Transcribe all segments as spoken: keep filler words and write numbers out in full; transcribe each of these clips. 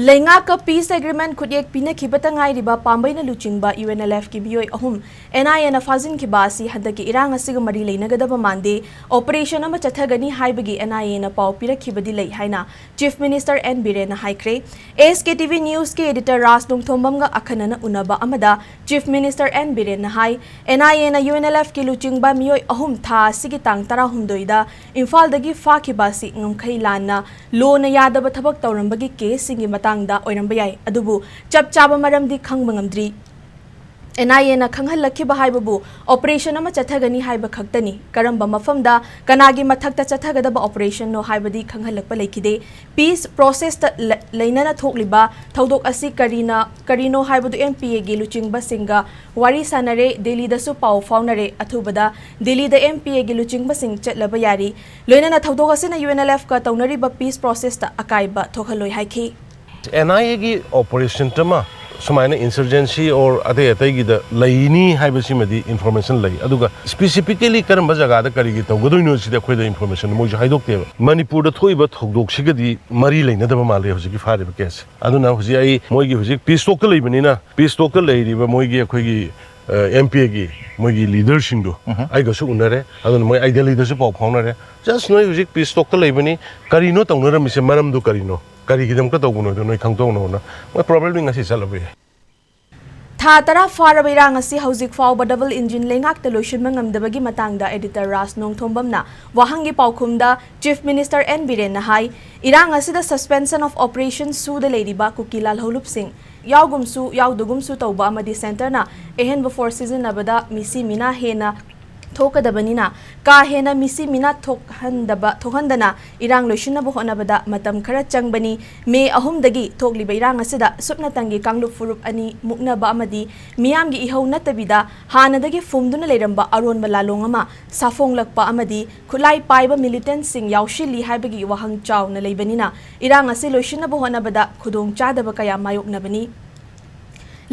ꯂꯩꯉꯥꯛꯀ peace agreement ꯈꯨꯠꯌꯦꯛ ꯄꯤꯅꯈꯤꯕꯇ ꯉꯥꯏꯔꯤꯕ ꯄꯥꯝꯕꯩꯅ ꯂꯨꯆꯤꯡꯕ UNLFꯀꯤ ꯃꯤꯑꯣꯏ ꯑꯍꯨꯝ NIAꯅ ꯐꯥꯖꯤꯟꯈꯤꯕ ꯑꯁꯤ ꯍꯟꯗꯛꯀꯤ ꯏꯔꯥꯡ ꯑꯁꯤꯒ ꯃꯔꯤ ꯂꯩꯅꯒꯗꯕ ꯃꯥꯟꯗꯦ, operation ꯑꯃ ꯆꯠꯊꯒꯅꯤ ꯍꯥꯏꯕꯒꯤ NIAꯅ ꯄꯥꯎ ꯄꯤꯔꯛꯈꯤꯕꯗꯤ ꯂꯩ ꯍꯥꯏꯅ Chief Minister N ꯕꯤꯔꯦꯟꯅ ꯍꯥꯏꯈ꯭ꯔꯦ꯫ SKTV Newsꯀꯤ editor ꯔꯥꯖ ꯅꯣꯡꯊꯣꯝꯕꯝꯒ ꯑꯈꯟꯅꯅ ꯎꯅꯕ ꯑꯃꯗ Chief Minister N ꯕꯤꯔꯦꯟꯅ ꯍꯥꯏ, NIAꯅ UNLFꯀꯤ ꯂꯨꯆꯤꯡꯕ ꯃꯤꯑꯣꯏ ꯑꯍꯨꯝ ꯊꯥ ꯑꯁꯤꯒꯤ ꯇꯥꯡ ꯇꯔꯥꯍꯨꯝꯗꯣꯏꯗ ꯏꯝꯐꯥꯜꯗꯒꯤ ꯐꯥꯈꯤꯕ ꯑꯁꯤ ꯉꯝꯈꯩ ꯂꯥꯟꯅ ꯂꯣꯅ ꯌꯥꯗꯕ ꯊꯕꯛ ꯇꯧꯔꯝꯕꯒꯤ caseꯁꯤꯡꯒꯤ ꯃꯇꯥꯡꯗ ꯑꯣꯏꯔꯝꯕ ꯌꯥꯏ, ꯑꯗꯨꯕꯨ ꯆꯞ ꯆꯥꯕ ꯃꯔꯝꯗꯤ ꯈꯪꯕ ꯉꯝꯗ꯭ꯔꯤ꯫ NIAꯅ ꯈꯪꯍꯜꯂꯛꯈꯤꯕ ꯍꯥꯏꯕꯕꯨ operation ꯑꯃ ꯆꯠꯊꯒꯅꯤ ꯍꯥꯏꯕ ꯈꯛꯇꯅꯤ꯫ ꯀꯔꯝꯕ ꯃꯐꯝꯗ, ꯀꯅꯥꯒꯤ ꯃꯊꯛꯇ ꯆꯠꯊꯒꯗꯕ operationꯅꯣ ꯍꯥꯏꯕꯗꯤ ꯈꯪꯍꯜꯂꯛꯄ ꯂꯩꯈꯤꯗꯦ꯫ Peace processꯇ ꯂ-, ꯂꯩꯅꯅ ꯊꯣꯛꯂꯤꯕ ꯊꯧꯗꯣꯛ ꯑꯁꯤ ꯀꯔꯤꯅ, ꯀꯔꯤꯅꯣ ꯍꯥꯏꯕꯗꯨ MPAꯒꯤ ꯂꯨꯆꯤꯡꯕꯁꯤꯡꯒ ꯋꯥꯔꯤ ꯁꯥꯅꯔꯦ, ꯗꯦꯜꯂꯤꯗꯁꯨ ꯄꯥꯎ ꯐꯥꯎꯅꯔꯦ꯫ ꯑꯊꯨꯕꯗ ꯗꯦꯜꯂꯤꯗ MPAꯒꯤ ꯂꯨꯆꯤꯡꯕꯁꯤꯡ ꯆꯠꯂꯕ ꯌꯥꯔꯤ꯫ ꯂꯣꯏꯅꯅ ꯊꯧꯗꯣꯛ ꯑꯁꯤꯅ UNLFꯀ ꯇꯧꯅꯔꯤꯕ peace processꯇ ꯑꯀꯥꯏꯕ ꯊꯣꯛꯍꯜꯂꯣꯏ ꯍꯥꯏꯈꯤ꯫ NIAꯒꯤ operationꯇꯃ ꯁꯨꯃꯥꯏꯅ insurgency or ꯑꯇꯩ ꯑꯇꯩꯒꯤꯗ ꯂꯩꯅꯤ ꯍꯥꯏꯕꯁꯤꯃꯗꯤ information ꯂꯩ, ꯑꯗꯨꯒ specifically ꯀꯔꯝꯕ ꯖꯒꯥꯗ ꯀꯔꯤꯒꯤ ꯇꯧꯒꯗꯣꯏꯅꯣ ꯁꯤꯗꯤ ꯑꯩꯈꯣꯏꯗ information ꯃꯣꯏꯁꯨ ꯍꯥꯏꯗꯣꯛꯇꯦꯕ꯫ ꯃꯅꯤꯄꯨꯔꯗ ꯊꯣꯛꯏꯕ ꯊꯧꯗꯣꯛꯁꯤꯒꯗꯤ ꯃꯔꯤ ꯂꯩꯅꯗꯕ ꯃꯥꯜꯂꯦ ꯍꯧꯖꯤꯛꯀꯤ ꯐꯥꯔꯤꯕ caseꯁꯦ꯫ ꯑꯗꯨꯅ ꯍꯧꯖꯤꯛ ꯑꯩ ꯃꯣꯏꯒꯤ ꯍꯧꯖꯤꯛ peace talkꯇ ꯂꯩꯕꯅꯤꯅ, peace talkꯇ ꯂꯩꯔꯤꯕ ꯃꯣꯏꯒꯤ ꯑꯩꯈꯣꯏꯒꯤ, ꯑ, MPAꯒꯤ ꯃꯣꯏꯒꯤ leaderꯁꯤꯡꯗꯣ ꯎꯝꯍꯨꯝ꯫ ꯑꯩꯒꯁꯨ ꯎꯅꯔꯦ, ꯑꯗꯨꯅ ꯃꯣꯏ ꯑꯩ ꯗꯦꯜꯂꯤꯗꯁꯨ ꯄꯥꯎ ꯐꯥꯎꯅꯔꯦ꯫ Just ꯅꯣꯏ ꯍꯧꯖꯤꯛ peace talkꯇ ꯂꯩꯕꯅꯤ, ꯀꯔꯤꯅꯣ ꯇꯧꯅꯔꯝꯃꯤꯁꯦ, ꯃꯔꯝꯗꯣ ꯀꯔꯤꯅꯣ, ꯀꯔꯤꯒꯤꯗꯃꯛꯇ ꯇꯧꯕꯅꯣꯗꯣ ꯅꯣꯏ ꯈꯪꯗꯣꯛꯅꯕꯅ ꯃꯣꯏ probably ꯉꯁꯤ ꯆꯠꯂꯕ ꯌꯥꯏ꯫ ꯊꯥ ꯇꯔꯥ ꯐꯥꯔꯕ ꯏꯔꯥꯡ ꯑꯁꯤ ꯍꯧꯖꯤꯛ ꯐꯥꯎꯕ double engine ꯂꯩꯉꯥꯛꯇ ꯂꯣꯏꯁꯤꯟꯕ ꯉꯝꯗꯕꯒꯤ ꯃꯇꯥꯡꯗ editor ꯔꯥꯖ ꯅꯣꯡꯊꯣꯝꯕꯝꯅ ꯋꯥꯍꯪꯒꯤ ꯄꯥꯎꯈꯨꯝꯗ Chief Minister N ꯕꯤꯔꯦꯟꯅ ꯍꯥꯏ, ꯏꯔꯥꯡ ꯑꯁꯤꯗ suspension of operation ꯁꯨꯗ ꯂꯩꯔꯤꯕ ꯀꯨꯀꯤ ꯂꯥꯜꯍꯧꯂꯨꯞꯁꯤꯡ ꯌꯥꯎꯒꯨꯝꯁꯨ ꯌꯥꯎꯗꯒꯨꯝꯁꯨ ꯇꯧꯕ ꯑꯃꯗꯤ centreꯅ ꯑꯍꯦꯟꯕ force ꯁꯤꯖꯤꯟꯅꯕꯗ ꯃꯤꯁꯤ ꯃꯤꯅꯥ ꯍꯦꯟꯅ ꯊꯣꯛꯀꯗꯕꯅꯤꯅ, ꯀꯥ ꯍꯦꯟꯅ ꯃꯤꯁꯤ ꯃꯤꯅꯥ ꯊꯣꯛꯍꯟꯗꯕ, ꯊꯣꯛꯍꯟꯗꯅ ꯏꯔꯥꯡ ꯂꯣꯏꯁꯤꯟꯅꯕ ꯍꯣꯠꯅꯕꯗ ꯃꯇꯝ ꯈꯔ ꯆꯪꯕꯅꯤ꯫ ꯃꯦ ꯑꯍꯨꯝꯗꯒꯤ ꯊꯣꯛꯂꯤꯕ ꯏꯔꯥꯡ ꯑꯁꯤꯗ ꯁꯨꯞꯅꯇꯪꯒꯤ ꯀꯥꯡꯂꯨꯞ ꯐꯨꯔꯨꯞ ꯑꯅꯤ ꯃꯨꯛꯅꯕ ꯑꯃꯗꯤ ꯃꯤꯌꯥꯝꯒꯤ ꯏꯍꯧ ꯅꯠꯇꯕꯤꯗ ꯍꯥꯟꯅꯗꯒꯤ ꯐꯨꯝꯗꯨꯅ ꯂꯩꯔꯝꯕ ꯑꯔꯣꯟꯕ ꯂꯥꯂꯣꯡ ꯑꯃ ꯁꯥꯐꯣꯡꯂꯛꯄ ꯑꯃꯗꯤ ꯈꯨꯠꯂꯥꯏ ꯄꯥꯏꯕ militantꯁꯤꯡ ꯌꯥꯎꯁꯤꯜꯂꯤ ꯍꯥꯏꯕꯒꯤ ꯋꯥꯍꯪ ꯆꯥꯎꯅ ꯂꯩꯕꯅꯤꯅ, ꯏꯔꯥꯡ ꯑꯁꯤ ꯂꯣꯏꯁꯤꯟꯅꯕ ꯍꯣꯠꯅꯕꯗ ꯈꯨꯗꯣꯡꯆꯥꯗꯕ ꯀꯌꯥ ꯃꯥꯌꯣꯛꯅꯕꯅꯤ꯫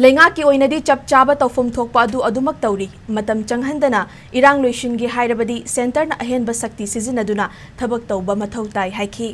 ꯂꯩꯉꯥꯛꯀꯤ ꯑꯣꯏꯅꯗꯤ ꯆꯞ ꯆꯥꯕ ꯇꯧꯐꯝ ꯊꯣꯛꯄ ꯑꯗꯨ ꯑꯗꯨꯃꯛ ꯇꯧꯔꯤ꯫ ꯃꯇꯝ ꯆꯪꯍꯟꯗꯅ ꯏꯔꯥꯡ ꯂꯣꯏꯁꯤꯟꯒꯦ ꯍꯥꯏꯔꯕꯗꯤ centreꯅ ꯑꯍꯦꯟꯕ ꯁꯛꯇꯤ ꯁꯤꯖꯤꯟꯅꯗꯨꯅ ꯊꯕꯛ ꯇꯧꯕ ꯃꯊꯧ ꯇꯥꯏ ꯍꯥꯏꯈꯤ꯫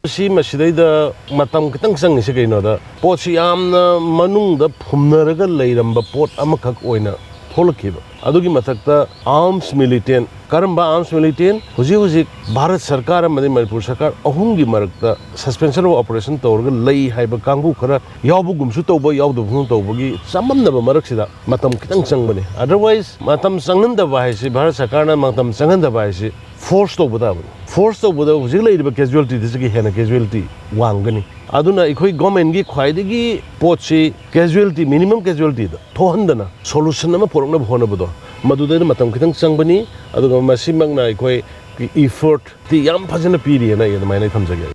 ꯁꯤ ꯃꯁꯤꯗꯩꯗ ꯃꯇꯝ ꯈꯤꯇꯪ ꯆꯪꯉꯤꯁꯦ ꯀꯩꯅꯣꯗ, ꯄꯣꯠꯁꯤ ꯌꯥꯝꯅ ꯃꯅꯨꯡꯗ ꯐꯨꯝꯅꯔꯒ ꯂꯩꯔꯝꯕ ꯄꯣꯠ ꯑꯃꯈꯛ ꯑꯣꯏꯅ ꯊꯣꯛꯂꯛꯈꯤꯕ꯫ ꯑꯗꯨꯒꯤ ꯃꯊꯛꯇ arms militant, ꯀꯔꯝꯕ arms militant? ꯍꯧꯖꯤꯛ ꯍꯧꯖꯤꯛ ꯚꯥꯔꯠ ꯁꯔꯀꯥꯔ ꯑꯃꯗꯤ ꯃꯅꯤꯄꯨꯔ ꯁꯔꯀꯥꯔ ꯑꯍꯨꯝꯒꯤ ꯃꯔꯛꯇ suspension of operation ꯇꯧꯔꯒ ꯂꯩ ꯍꯥꯏꯕ ꯀꯥꯡꯕꯨ ꯈꯔ ꯌꯥꯎꯕꯒꯨꯝꯁꯨ ꯇꯧꯕ, ꯌꯥꯎꯗꯕꯒꯨꯝ ꯇꯧꯕꯒꯤ ꯆꯃꯝꯅꯕ ꯃꯔꯛꯁꯤꯗ ꯃꯇꯝ ꯈꯤꯇꯪ ꯆꯪꯕꯅꯤ꯫ Otherwise, ꯃꯇꯝ ꯆꯪꯍꯟꯗꯕ ꯍꯥꯏꯁꯤ, ꯚꯥꯔꯠ ꯁꯔꯀꯥꯔꯅ ꯃꯇꯝ ꯆꯪꯍꯟꯗꯕ ꯍꯥꯏꯁꯤ force ꯇꯧꯕ ꯇꯥꯕꯅꯤ꯫ Force ꯇꯧꯕꯗ ꯍꯧꯖꯤꯛ ꯂꯩꯔꯤꯕ casualtyꯗꯁꯤꯒꯤ ꯍꯦꯟꯅ casualty ꯋꯥꯡꯒꯅꯤ꯫ ꯑꯗꯨꯅ ꯑꯩꯈꯣꯏ governmentꯀꯤ ꯈ꯭ꯋꯥꯏꯗꯒꯤ ꯄꯣꯠꯁꯤ casualty, minimum casualtyꯗ ꯊꯣꯛꯍꯟꯗꯅ solution ꯑꯃ ꯄꯨꯔꯛꯅꯕ ꯍꯣꯠꯅꯕꯗꯣ, ꯃꯗꯨꯗꯩꯗ ꯃꯇꯝ ꯈꯤꯇꯪ ꯆꯪꯕꯅꯤ꯫ ꯑꯗꯨꯒ ꯃꯁꯤꯃꯛꯅ ꯑꯩꯈꯣꯏ effortꯇꯤ ꯌꯥꯝ ꯐꯖꯅ ꯄꯤꯔꯤꯑꯅ ꯑꯩ ꯑꯗꯨꯃꯥꯏꯅ ꯊꯝꯖꯒꯦ꯫